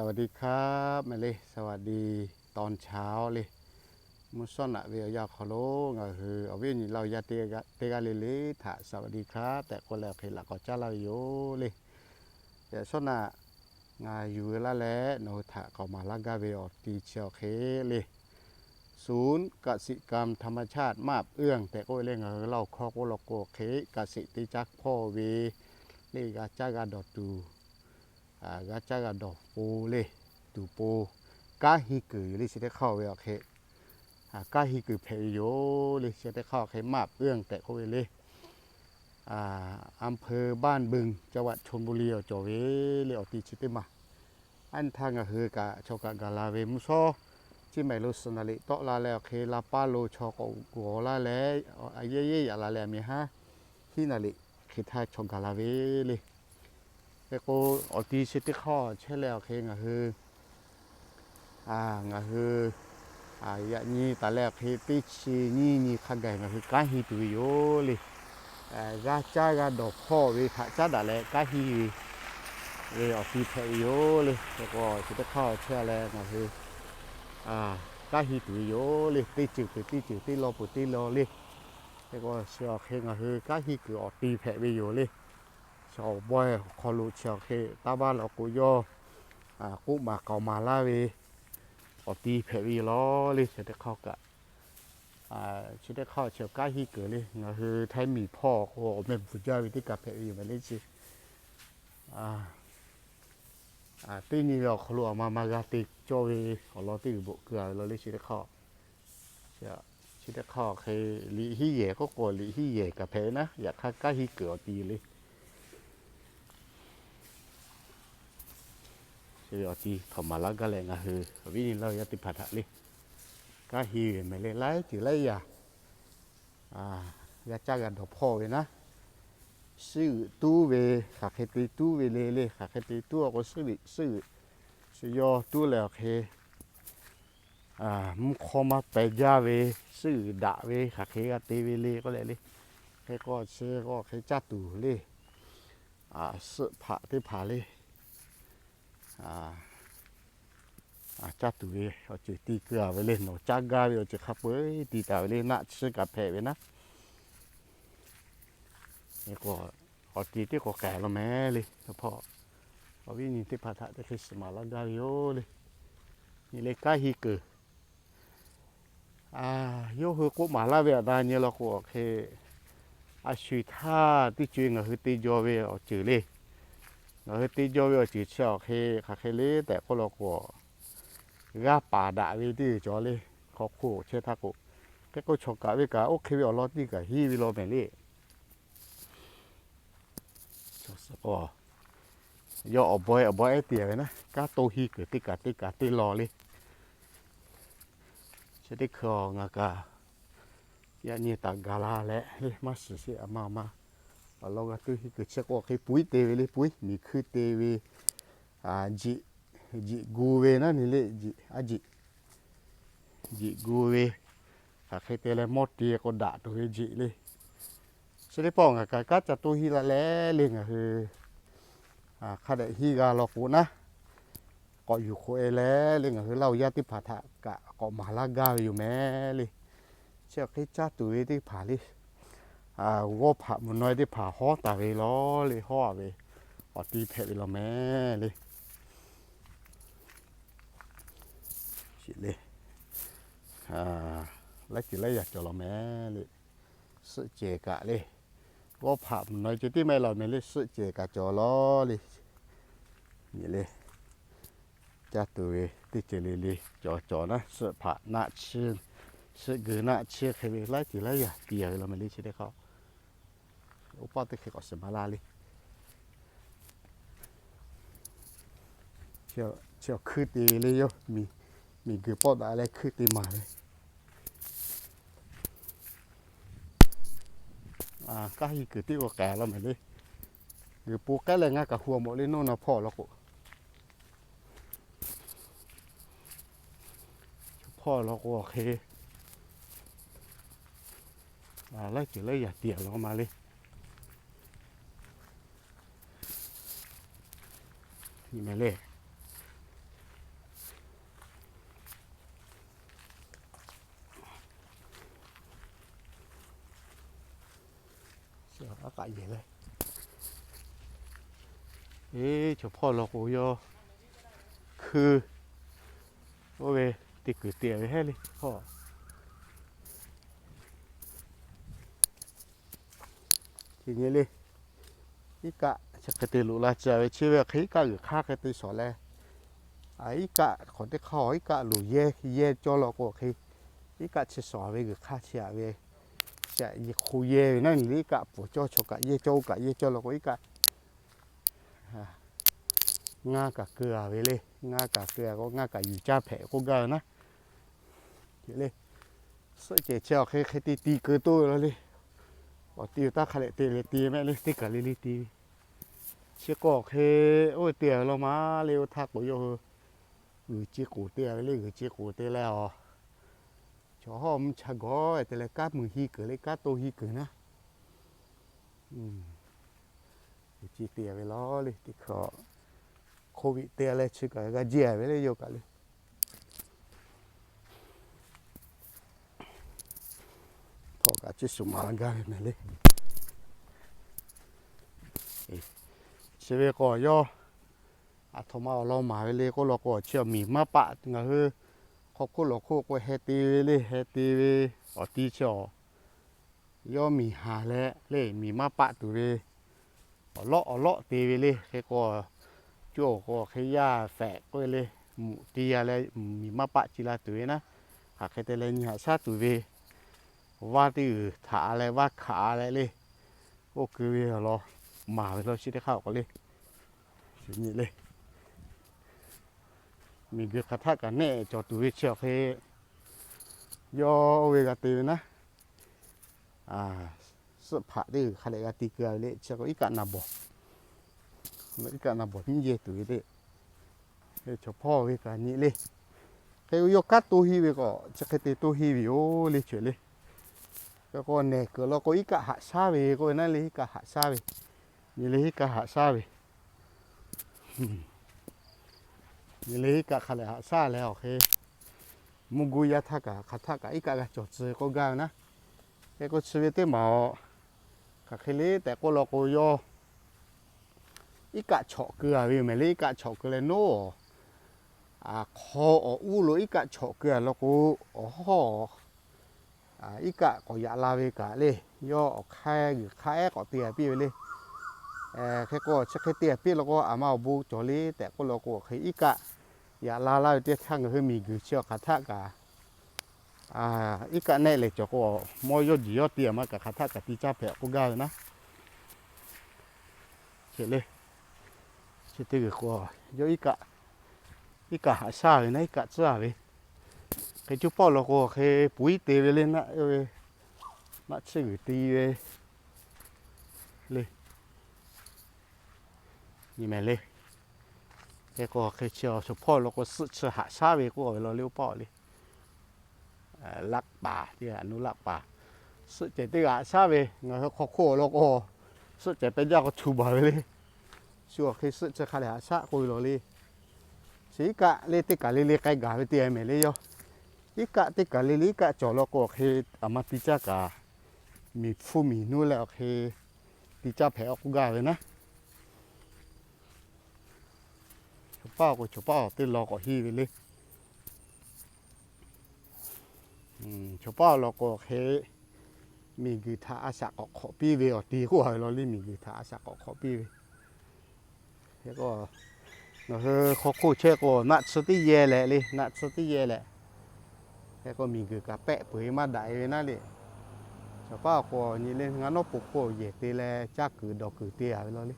สวัสดีครับ meh le, สวัสดีตอนเช้า le. Mvuhˇ shawˉ naꞈ ve awˬ yanˇ hk'aw lo ngaˬ hui awˬ viˉ awˬ nyi Laˇ huˍ yaˇ teˇ g'aˇ le le htaꞈ สวัสดีครับ tehꞈ k'oˆ leh awˬ hk'e laꞈ k'awꞈ caˉ laˇ ve yoˬ le. Yaꞈ shawˉ naꞈ ngaˬ yuˬ laˇ leh nawˬ hui htaꞈ k'awꞈ maˍ laˇ gaˇ ve awˬ ti chi awˬ hk'e le, ศูนย์กสิกรรมธรรมชาติมาบเอื้อง tehꞈ k'oˆ ve le. Ngaˬ hui Laˇ huˍ hkawˇ k'oˆ law k'o hk'e เกษตร teˇ caˉ hpawˇ ve le, g'a caˇ g'a dawˬ tuˬ, g'a caˇ g'a dawˬ po le, tuˬ po, kanˉ hiˇ kuiˬ yoˬ le. Chi teˇ hk'aˇ ve awˬ hk'e kanˉ hiˇ kuiˬ hpehꞈ ve yoˬ le. Chi teˇ hk'aˇ awˬ hk'e มาบเอื้อง tehꞈ k'oˆ ve le. อำเภอบ้านบึง จังหวัดชลบุรี awˬ cawˬ ve le. Awˬ ti chi teˇ maˬ, a nyi htaˇ ngaˬ hui kaꞈ chaw kaꞈ gaˬ la ve mvuhˇ shawˉ, chi mehˍ lo suhˍ naˍ liꞈ tawˆ la leh awˬ hk'e la paˇ lo chaw k'awꞈ g'awˬ laˇ leh, a yehˇ yehˇ yaꞈ la leh a miˬ haˉ hiˉ naˍ liꞈ hk'e htaˇ chaw gaˬ la ve le. Hk'e k'o, awˬ ti chi teˇ hk'aˇ chehˇ leh awˬ hk'e ngaˬ hui ngaˬ hui yaꞈ nyi taˍ leh awˬ hk'e teˇ chi nyiˇ nyi hk'a gaˬ ngaˬ hui kanˉ hiˇ tuˬ ve yoˬ le. G'a caˇ g'a dawˬ hpawˇ ve htaꞈ caˉ daꞈ leh kanˉ hiˇ ve awˬ ti hpehꞈ ve yoˬ le. Hk'e k'o, chi teˇ hk'aˇ chehˇ leh ngaˬ hui kanˉ hiˇ tuˬ ve yoˬ le. Teˇ ceuˬ peuˬ teˇ ceuˬ, teˇ law peuˬ teˇ law le. Hk'e k'o, chi awˬ hk'e ngaˬ hui kanˉ hiˇ kuiˬ awˬ ti hpehꞈ ve yoˬ le. Chi awˬ bawehˇ awˬ hk'aw lo chi awˬ hk'e taˇ baˆ law k'o, yawˇ k'oˆ maˍ k'aoˍ maˍ laˇ ve awˬ ti hpehꞈ ve yoˬ law le. Chi teˇ hk'aˇ kaꞈ, chi teˇ hk'aˇ chi kanˉ hiˇ kuiˬ le. Ngaˬ hui Htaiˇ miˬ hpawˇ k'o, awˬ meh bvuhˬ jaˇ ve teˇ kaˬ hpehꞈ ve yoˬ meh le chi. Teˇ nyi ve awˬ hk'aw lo aˬ ma ma g'a te cawˇ ve awˬ lawn teˇ g'uiˬ bvuhꞈ keu a ve law le. Chi teˇ hk'aˇ, chi teˇ hk'aˇ awˬ hk'e liꞈ hiˉ yehˬ k'oˆ k'o, liꞈ hiˉ yehˬ kaꞈ hpehꞈ ve naˉ, yaꞈ hk'aˇ kanˉ hiˇ kuiˬ awˬ ti le. Chi ve awˬ ti htaꞈ maˍ laˇ gaˇ leh ngaˬ hui awˬ viˉ nyi Laˇ huˍ yaˇ teˇ hpaˍ htaꞈ le, kanˉ hiˇ ve meh le, laiˉ ceuˬ laiˉ yaꞈ g'a caˇ g'a dawˬ hpawˇ ve naˉ, suhˉ g'euꞈ tuˉ ve, hk'aˬ hk'e te tuˉ ve le le, hk'aˬ hk'e te tuˉ a k'o, suhˉ g'euꞈ, suhˉ g'euꞈ, suhˉ yawˇ tuˉ leh awˬ hk'e mvuhˇ hk'awˇ maˇ peh jaˇ ve, suhˉ g'euꞈ daꞈ ve, hk'aˬ hk'e g'a te ve le k'oˆ leh le. Hk'e k'o chi k'o hk'e caˇ tuˬ le, suhˆ hpaꞈ teˇ hpaˍ le, caˇ tuˬ ve awˬ ceuˬ ti keu a ve le. Nawˬ caˇ gaˇ ve awˬ ceuˬ hk'a peu-eˬ ti taˍ ve le. Naˆ tsuhˇ kaꞈ hpehꞈ ve naˉ, awˬ ti teˇ k'o k'ehˬ law meh le. Hpawˇ awˬ viˉ nyi teˇ hpaˍ htaꞈ teˇ hk'e shiˍ maˍ laˇ gaˇ ve yoˬ le. Nyi le kanˉ hiˇ kuiˬ yawˇ hui k'oˆ maˍ laˇ ve aꞈ ta nyi law k'o, awˬ hk'e a shu htaˇ teˇ co e ngaˬ hui te jaw ve awˬ ceuˬ le. Ngaˬ hui te jaw ve awˬ ceuˬ chi awˬ hk'e hk'aˬ hk'e le tehꞈ k'oˆ law k'o, g'a paˍ daꞈ ve teˇ ceuˬ cawˬ le. Hk'aw hk'oˆ chehˇ htaˇ k'o, hk'e k'o chaw kaꞈ ve kaꞈ oˇ hk'e ve awˬ lawn teˇ kaꞈ hiˇ ve law meh le. Yawˇ awˬ bawehˇ awˬ bawehˇ ehˉ te ve naˉ, kanˉ to hiˇ kuiˬ teˇ kaꞈ teˇ kaꞈ teˇ law le. Chi teˇ hkui ngaˬ kaꞈ yaꞈ nyi taˍ gaˬ la leh le, maˇ shiˍ sheˍ, aˬ ma aˬ ma awˬ lawn g'a tuˇ hiˇ kuiˬ chi k'o hk'e puiˉ te ve le. Puiˉ miˬ hkuiˇ te ve, jiꞈ gu ve naˉ nyi le, jiꞈ a jiꞈ jiꞈ gu ve, hk'aˬ hk'e te leh mawˇ te k'o daꞈ tuˬ ve jiꞈ le. Chi teˇ pawˆ ngaˬ kaꞈ kanˉ ca to hiˇ la leh le, ngaˬ hui hk'a dehꞈ hiˇ g'a law k'o naˉ, k'awꞈ yuˬ hk'oꞈ e leh le, ngaˬ hui Laˇ huˍ yaˇ teˇ hpaˍ htaꞈ kaꞈ k'awꞈ maˍ laˇ gaˇ ve yoˬ meh le. Chi awˬ hk'e caˇ tuˬ ve teˇ hpaˍ le, g'awˇ hpaꞈ mvuhˬ naw e teˇ hpaˍ hawˉ taˍ ve law le, hawˉ a ve awˬ ti hpehꞈ ve law meh le. Chi le, laiˉ ceuˬ laiˉ yaꞈ cawˬ law meh le. Suhˆ cehˬ kaꞈ le, g'awˇ hpaꞈ mvuhˬ naw e ceh tiˉ maˇ heˆ law meh le, suhˆ cehˬ kaꞈ cawˬ law le. Nyi le, caˇ tuˬ ve teˇ ceuˬ le le cawˬ cawˬ naˉ, suhˆ hpaꞈ naˆ tsuhˇ, suhˆ geu naˆ tsuhˇ hk'e ve laiˉ ceuˬ laiˉ yaꞈ ti a ve law meh le. Chi teˇ hk'aˇ oˇ paˆ teˇ hk'e k'awꞈ shiˍ maˍ laˇ le. Chi awˬ hkuiˇ te le, yawˇ miˬ guiˬ pawˆ daꞈ leh hkuiˇ te maˍ ve. Kanˉ hiˇ kuiˬ tiˉ k'o k'ehˬ law meh le. G'uiˬ po k'ehˉ leh ngaˇ kaꞈ hu a mawꞈ le, nawˇ na hpawˇ law k'o, hpawˇ law k'o awˬ hk'e laiˉ ceuˬ laiˉ yaꞈ ti a law ma le. Meh le, Eˬ, chaw hpawˇ law k'o yawˇ hkui oˇ ve te kuiˬ te ve hehˉ le hawˇ. Chi nyi le, iˉ kaˆ chi hk'e te loꞈ la tcuh ve chi ve awˬ hk'e iˉ kaˆ g'uiˬ hk'aˇ hk'e te shawˍ leh, iˉ kaˆ hk'awꞈ teˇ hk'aˇ iˉ kaˆ loˍ yehˇ yehˇ cawˇ law k'o hk'e, iˉ kaˆ chi shawˍ ve g'uiˬ hk'aˇ chi aꞈ ve, chi aꞈ hk'o yehˇ ve naˉ nyi le iˉ kaˆ pfuhˍ cawˇ chaw kaꞈ yehˇ cawˇ oˇ kaꞈ yehˇ cawˇ law k'o iˉ kaˆ ngaˇ kaꞈ keu a ve le. Ngaˇ kaꞈ keu a k'o ngaˇ kaꞈ yuˬ caˇ hpehꞈ k'oˆ gaˇ ve naˉ. Le, suhˆ cehˬ chi awˬ hk'e hk'e te ti keu toˇ ve law le. Awˬ ti awˬ taˇ hk'a lehꞈ te leh ti mehˆ le teˇ kaˬ le le ti ve. Chi k'o awˬ hk'e oˇ ve te a ve law ma le oˇ htaˇ k'o yawˇ hui g'uiˬ ci k'oˍ te a ve le g'uiˬ ci k'oˍ te leh a, chaw hawˇ mvuhˇ cha gawˬ te leh kanˉ muiˬ hi kuiˬ le kanˉ to hi kuiˬ naˉ. G'uiˬ ci te a ve law le teˇ hkui, Covid te a leh chi kaꞈ g'a jiˇ a ve le yawˇ kaꞈ le. Htaw kaꞈ chi suhˍ maˍ la gaˇ ve mehˍ le. Chi ve k'o yawˇ aˬ htoꞈ ma awˬ lawn maˍ ve le k'oˆ law k'o chi awˬ miˬ maˇ paˆ ngaˬ hui hk'aw hk'oˆ lawˬ hk'oˆ k'o heh te ve le heh te ve awˬ ti chi awˬ yawˇ miˬ haˍ leh le miˬ maˇ paˆ tuˬ ve awˬ lawˆ awˬ lawˆ te ve le hk'e k'o, cuˇ awˬ k'o hk'e yaˇ fehꞈ k'oˆ ve le, mvuhꞈ ti a leh miˬ maˇ paˆ ci la tuˬ ve naˉ. Hk'aˬ hk'e te leh nyi haꞈ shaˉ tuˬ ve, vaˇ teˇ g'uiˬ htaꞈ leh vaˇ hkaꞈ leh le, oˇ keu ve awˬ lawn maˍ ve law chi teˇ hk'aˇ awˬ k'o le. Nyi le, miˬ guiˬ hk'aˬ htaˆ kaꞈ nehˆ cawˬ tuˬ ve chi awˬ hk'e yawˇ oˇ ve g'a te ve naˉ. Suhˆ hpaꞈ teˇ g'uiˬ hk'a lehꞈ g'a ti keu a ve le chi k'o iˉ kaˆ naˍ bawˬ, iˉ kaˆ naˍ bawˬ nyiˇ yehˇ tuˬ ve le. Chaw hpawˇ ve kaꞈ nyi le. Hk'e yawˇ kanˉ to hi ve k'o chi hk'e te to hi ve yoˬ le chi le. Hk'e k'o nehˬ kuiˬ law k'o iˉ kaˆ haꞈ shaˉ ve k'oˆ ve naˉ le iˉ kaˆ haꞈ shaˉ ve, nyi le iˉ kaˆ haꞈ shaˉ ve nyi le iˉ kaˆ hk'a lehꞈ haꞈ shaˉ leh awˬ hk'e, mvuhˇ guˇ yaˇ htaˇ kaꞈ hk'aˬ htaˆ kaꞈ iˉ kaˆ g'a cawˬ tcuh k'oˆ gaˇ ve naˉ. Hk'e k'o chi ve teˇ maˬ a, hk'aˬ hk'e le tehꞈ k'oˆ law k'o yawˇ iˉ kaˆ chawꞈ keu a ve yoˬ mehˍ le iˉ kaˆ chawꞈ keu leh noˉ a, hk'aw awˬ uˉ lo iˉ kaˆ chawꞈ keu a law k'o, awˬ hawˉ iˉ kaˆ k'awꞈ yaꞈ la ve kaꞈ le, yawˇ awˬ hk'aˇ g'uiˬ hk'aˇ ehˉ k'awꞈ te a piˇ ve le. Hk'e k'o chi hk'e te a piˇ law k'o aˬ ma awˬ bon cawˬ le tehꞈ k'oˆ law k'o hk'e iˉ kaˆ yaꞈ la laˇ ve teˇ htaˇ ngaˬ hui miˬ guiˬ chi awˬ hk'aˬ htaˆ kaꞈ iˉ kaˆ nehˆ lehˬ cawˬ k'o, mawˇ yawˇ jiˬ yawˇ te a ma kaꞈ hk'aˬ htaˆ kaꞈ ti caˇ hpehꞈ k'oˆ gaˇ ve naˉ. Chi le, chi teˇ g'uiˬ k'o yawˇ iˉ kaˆ haꞈ shaˉ ve naˉ iˉ kaˆ tcuhˉ a ve. Hk'e coˇ pawˆ law k'o hk'e puiˉ te ve le naˆ ve, naˆ tsuhˇ g'uiˬ te ve le. Nyi mehˍ le. Hk'e k'o hk'e chi awˬ chaw hpawˇ law k'o suhˆ chi haꞈ shaˉ ve k'oˆ a ve law le oˇ paˆ le. Laˆ paˍ teˇ g'aˇ nuˇ laˆ paˍ, suhˆ cehˬ teˇ g'aˇ haꞈ shaˉ ve ngaˬ hui hk'aw hk'oˆ awˬ lawn k'o, suhˆ cehˬ pehˇ jaˇ k'o chu baˬ ve le. Shu awˬ hk'e suhˆ chi hk'a lehꞈ haꞈ shaˉ k'oˆ ve law le. Chi iˉ kaˆ le teˇ kaˬ le le k'ai gaˬ ve teˇ g'aˇ mehˍ le yawˇ. Iˉ kaˆ teˇ kaˬ le le iˉ kaˆ cawˬ law k'o awˬ hk'e aˬ ma ti caˇ kaꞈ, miˬ hpfuhˇ miˬ nuˇ leh awˬ hk'e ti caˇ hpehꞈ a k'oˆ gaˇ ve naˉ. Chaw paˇ k'o chaw paˇ awˬ teˇ law k'awꞈ hiˇ ve le. Chaw paˇ awˬ lawn k'o hk'e miˬ guiˬ htaꞈ a shaꞈ k'awꞈ hk'awꞈ piˇ ve awˬ ti k'oˆ a ve law le miˬ guiˬ htaꞈ a shaꞈ k'awꞈ hk'awꞈ piˇ ve. Hk'e k'o, ngaˬ hui hk'aw hk'oˆ chehˇ k'o naˆ tsuhˇ teˇ yehˇ leh le naˆ tsuhˇ teˇ yehˇ leh, hk'e k'o miˬ guiˬ kaꞈ pehˆ peuˬ e maˇ daꞈ e ve naˉ le. Chaw paˇ awˬ k'o nyi le ngaˇ nawˉ po hk'oˆ yehˬ te leh caˇ kuiˬ dawˬ kuiˬ te a ve law le.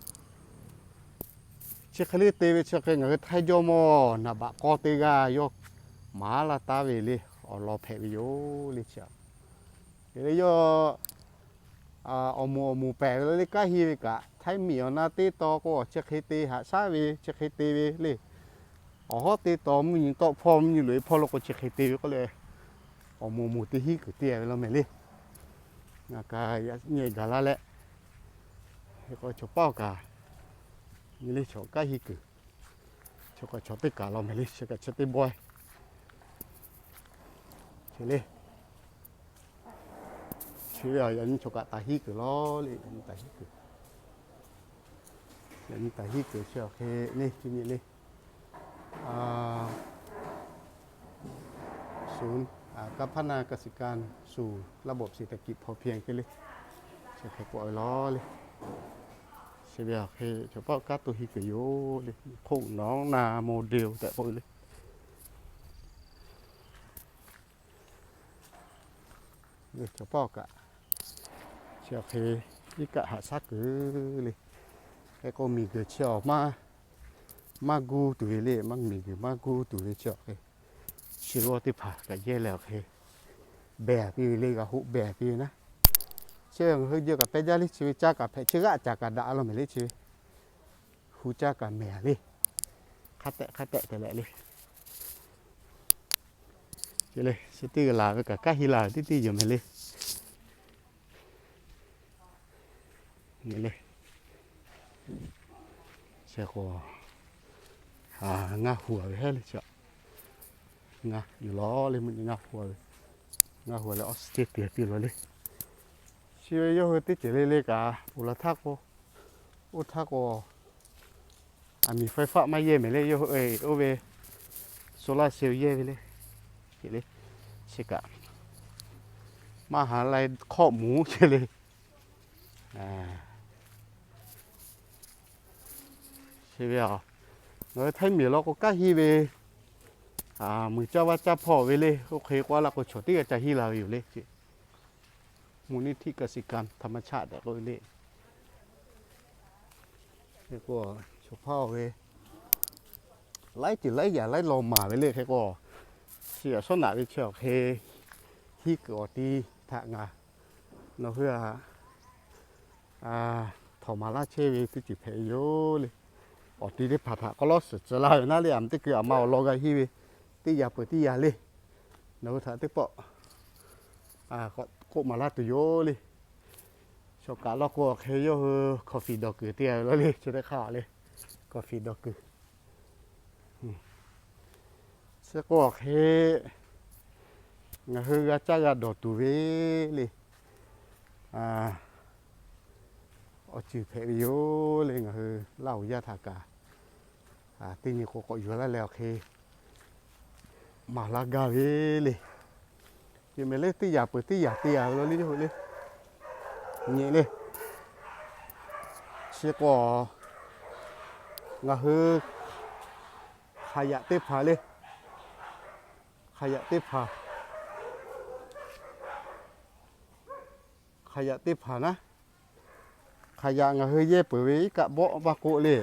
Chi hk'e le te ve chi hk'e ngaˬ hui Htaiˇ jawˇ mawˇ naˍ baꞈ k'awˇ teˇ g'aˇ yawˇ maˍ laˇ taˉ ve le awˬ lawn hpehꞈ ve yoˬ le chi a. Te leh yawˇ awˬ moˍ awˬ moˍ pehˬ ve law le kanˉ henˇ ve kaꞈ Htaiˇ miˬ awˬ na teˇ taw k'o chi hk'e te haꞈ shaˉ ve chi hk'e te ve le. Awˬ hawˉ teˇ taw mvuhˇ nyi tawˆ hpawˇ mvuhˇ nyi loꞈ e hpawˇ lo k'o chi hk'e te ve k'oˆ leh, awˬ moˍ moˍ te hiˉ kuiˬ te ve law mehˍ le. Ngaˬ kaꞈ nyi gaˬ la leh, hk'e k'o chaw paˇ awˬ kaꞈ nyi le chaw kanˉ henˇ kuiˬ, chaw kaꞈ chaw teˇ kaˬ law mehˍ le chi kaꞈ chi teˇ bawehˇ. Chi le, chi ve a yaꞈ nyi chaw kaꞈ taˍ hiˉ kuiˬ law le, taˍ hiˉ kuiˬ. Nyi taˍ hiˉ kuiˬ chi awˬ hk'e neˇ chi nyi le,ศูนย์การพัฒนาเกษตรกรรมสู่ระบบเศรษฐกิจพอเพียง chi hk'e k'oˆ ve law le. Chi ve awˬ hk'e chaw paˆ kanˉ to hiˉ kuiˬ yoˬ le, โคกหนองนาโมเดล tehꞈ k'oˆ ve le. Chaw paˆ kaꞈ chi awˬ hk'e iˉ kaˆ haꞈ shaˉ kuiˬ le. Hk'e k'o miˬguiˬ chi awˬ maˇ guˇ tuˬ ve le, maˇ miˬguiˬ maˇ guˇ tuˬ ve chi awˬ hk'e, chi g'awˇ teˇ hpaˍ kaꞈ yehˇ leh awˬ hk'e behˬ piˇ ve le, g'a hoˆ behˬ piˇ ve naˉ. Chi ngaˬ hui jeh kaꞈ pehˇ jaˇ le, chi ve caˇ kaꞈ hpehꞈ, chi g'aˆ caˍ kaꞈ daꞈ law mehˍ le, chi ve hu caˇ kaꞈ mehˍ le. Hk'a tehꞈ hk'a tehꞈ te leh le. Chi le, chi teˇ g'aˇ laˬ ve kaꞈ kanˉ hiˉ laˬ ve teˇ teˇ yoˬ mehˍ le. Nyi le, chi k'o ngaˇ hu ve heˉ le chi, ngaˇ yuˬ law le, mvuhˇ nyi ngaˇ hu ve, ngaˇ hu leh oxygen te piˇ law le. Chi ve yawˇ hui teˇ ceuˬ le le kaꞈ uˬ laˬ htaˇ k'o, oˇ htaˇ k'o, aˬ miˍ ไฟฟ้า maˇ yehˇ mehˍ le, yawˇ hui oˇ ve solar cell yehˇ ve le. Chi kaꞈ maˇ ha lai hk'awˆ muˍ ce le. Chi ve ngaˬ hui Htaiˇ miˬ law k'o kanˉ hiˉ ve, muiˬ caˇ vaˇ caˇ hpawˇ ve le. Oˇ hk'e k'o a la k'o chaw teˇ g'aˇ ca hiˉ la ve yoˬ le. มูลนิธิกสิกรรมธรรมชาติ tehꞈ k'oˆ ve le. Hk'e k'o chaw hpaˇ ve laiˉ ceuˬ laiˉ yaꞈ laiˉ law maˍ ve le. Hk'e k'o chi aꞈ shawˉ naꞈ ve chi awˬ hk'e hiˉ kuiˬ awˬ ti htaꞈ ngaˬ nawˬ hui a htawnˍ maˍ laˇ chehˇ ve teˇ ceuˬ hpehꞈ ve yoˬ le. Awˬ ti teˇ hpaˍ htaꞈ k'aw lawˉ suhˍ tcuh laˇ ve naˉ le, aˬ miˍ teˇ hkui aˬ ma awˬ lawn g'a hiˉ ve teˇ yaꞈ peuˬ teˇ yaꞈ le. Nawˬ hui htaꞈ teˇ pawˆ k'oˆ maˍ laˇ tuˬ yoˬ le. Shawˍ kaꞈ law k'o awˬ hk'e yawˇ hui coffee dawˬ kuiˬ te ve law le, chi teˇ hk'aˇ le, coffee dawˬ kuiˬ. Chi k'o awˬ hk'e ngaˬ hui g'a caˇ g'a dawˬ tuˬ ve le, awˬ ceuˬ hpehꞈ ve yoˬ le. Ngaˬ hui Laˇ huˍ yaˇ htaꞈ kaꞈ teˇ nyi k'o k'awꞈ yuˬ laˇ leh awˬ hk'e maˍ laˇ gaˇ ve le. Chi mehˍ le teˇ yaꞈ peuˬ teˇ yaꞈ te a ve law le, yawˇ hui le, nyi le. Chi k'o ngaˬ hui hk'aˬ yaꞈ teˇ hpaˍ le, hk'aˬ yaꞈ teˇ hpaˍ, hk'aˬ yaꞈ teˇ hpaˍ naˉ, hk'aˬ yaꞈ ngaˬ hui yehˇ peuˬ ve iˉ kaˆ bawˆ maˇ k'oˆ le.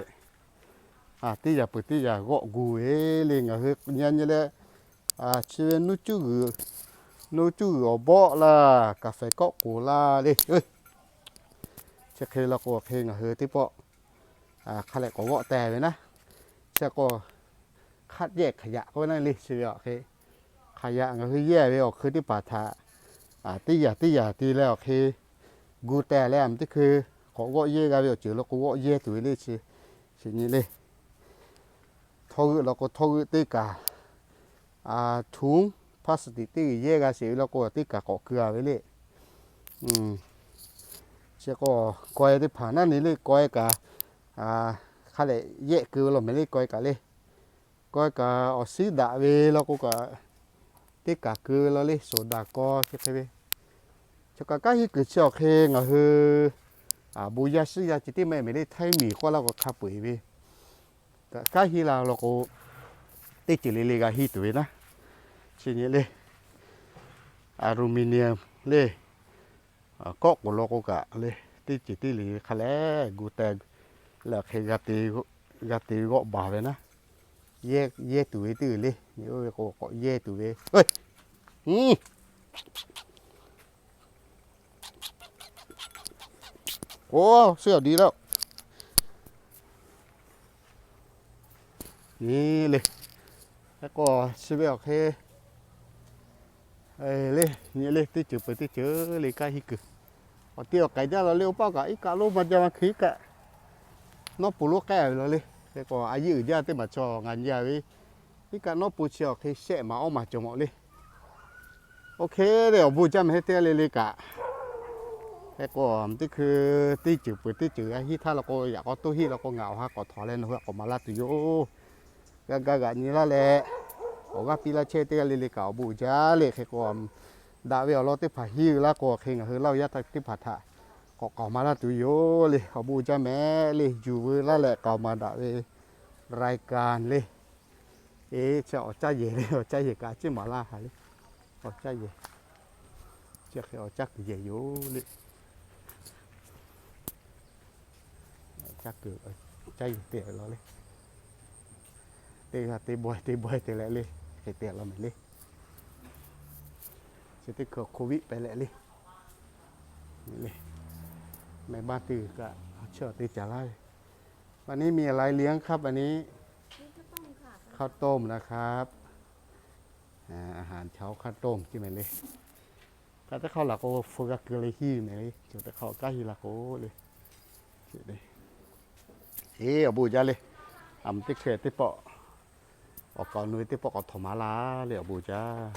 Teˇ yaꞈ peuˬ teˇ yaꞈ g'awˆ gu ve le. Ngaˬ hui nyi nyi leh chi ve nuˇ cuˇ g'uiˬ, nuˇ cuˇ g'uiˬ awˬ bawˆ laˇ, กาแฟ kawˆ k'oˍ laˇ le. Chi hk'e law k'o hk'e ngaˬ hui teˇ pawˆ hk'a leh k'awꞈ g'awˆ teh ve naˉ. Chi k'o hk'aˆ yehˇ hk'aˬ yaꞈ k'oˆ ve naˉ le. Chi ve awˬ hk'e hk'aˬ yaꞈ ngaˬ hui yehˇ ve awˬ hk'eun teˇ hpaˍ htaꞈ teˇ yaꞈ teˇ yaꞈ te leh awˬ hk'e gu teh leh aˬ miˍ teˇ hkui k'awꞈ g'awˆ yehˇ g'a ve awˬ ceuˬ law k'o g'awˆ yehˇ tuˬ ve le. Chi nyi le, htawˇ g'euˆ law k'o htawˇ g'euˆ teˇ kaꞈ, ถุงพลาสติก teˇ g'uiˬ yehˇ g'a sheˍ ve law k'o teˇ kaꞈ k'awꞈ keu a ve le. Chi k'o kawehˇ teˇ hpaˍ naˉ ne le, kawehˇ kaꞈ hk'a leh yehˆ keu ve law mehˍ le. Kawehˇ kaꞈ le, kawehˇ kaꞈ awˬ suhˉ daꞈ ve law k'o kaꞈ teˇ kaꞈ keu ve law le, โซดา kawˇ chi hk'e ve. Chaw kaꞈ kanˉ hiˉ kuiˬ chi awˬ hk'e ngaˬ hui bon yaˇ shiˉ yaˇ chi teˇ maˇ mehˍ le, Htaiˇ miˬ k'oˆ laˇ k'o hk'a peu-eˬ ve. Kaꞈ kanˉ hiˉ la law k'o teˇ ceuˬ le le g'a hiˉ tuˬ ve naˉ. Chi nyi le, aluminum le, kawˆ k'oˍ law k'o kaꞈ le, teˇ ceuˬ teˇ le hk'a leh gu teh leh awˬ hk'e g'a te ve g'awˆ baˬ ve naˉ. Yehˇ tuˬ ve teˇ g'uiˬ le, nyi oˇ ve k'o k'awꞈ yehˇ tuˬ ve. Oˇ, suhˉ awˬ di laˇ. Nyi le, hk'e k'o chi ve awˬ hk'e le, nyi le, teˇ ceuˬ peuˬ teˇ ceuˬ le kanˉ hiˉ kuiˬ. Awˬ ti awˬ k'ai jaˇ law le, oˇ paˆ kaꞈ iˉ kaˆ lonˉ maˇ jaˇ maˇ hkui iˉ kaˆ nawˉ pun lonˉ k'ehˉ ve law le. Hk'e k'o a yeˇ uiˍ jaˇ teˇ maˬ chaw ngaˬ nyi a ve, iˉ kaˆ nawˉ pun chi awˬ hk'e shehˆ maˍ awˇ maˬ cawˬ mawˬ le. Oˇ hk'e le awˬ bon jaˇ mehˍ heˆ teˇ g'aˇ le le kaꞈ, Hk'e k'o, teˇ hkui teˇ ceuˬ peuˬ teˇ ceuˬ a hiˉ htaˇ la k'o, yaꞈ k'aw toˇ hiˆ la k'o, ngaˬ awˬ ha k'awꞈ htawnˍ leh nawˬ hui a k'awꞈ maˍ laˇ tuˬ yoˬ. G'a gaˇ g'aꞈ nyi laˇ leh, awˬ g'aˇ piˇ laˇ chehˇ teˇ g'aˇ le le kaꞈ awˬ bon uiˍ jaˇ le. Hk'e k'o, daꞈ ve awˬ lawn teˇ hpaˍ hiˉ uiˍ laˇ k'o, hk'e ngaˬ hui Laˇ huˍ yaˇ htaˇ teˇ hpaˍ htaꞈ k'awꞈ k'aoˍ maˍ laˇ tuˬ yoˬ le. Awˬ bon uiˍ jaˇ mehˍ le. Yuˬ veu laˇ leh k'aoˍ maˍ daꞈ ve รายการ le. Eˬ, chi awˬ caˇ yehˬ le, awˬ caˇ yehˬ kaꞈ a ciˉ maˍ laˇ ha le. Awˬ caˇ yehˬ, chi hk'e awˬ caˇ kuiˬ yehˬ yoˬ le. Caˇ kuiˬ, caˇ yehˬ te law le. Teˇ g'aˇ teˇ bawehˇ teˇ bawehˇ te leh le, hk'e te law mehˍ le. Chi teˇ hkui โควิด pehꞈ leh le. แม่บ้าน teˇ g'uiˬ kaꞈ chehˇ awˬ te caˍ laˇ ve. วันนี้มีอะไรเลี้ยงครับ วันนี้ ข้าวต้มนะครับ อาหารเช้า ข้าวต้ม chi mehˍ le. Hk'aˬ teˇ hk'aˇ laˬ k'o, hpu g'a keu le hiˉ mehˍ le. Cawˬ teˇ hk'aˇ awˬ kanˉ hiˉ la k'o le. Eˬ, awˬ bon jaˇ le. A mvuhˇ teˇ hkui teˇ pawˆ, awˬ kaˍ awˬ nu teˇ pawˆ k'awꞈ htawnˍ maˍ laˇ le. Awˬ bon jaˇ.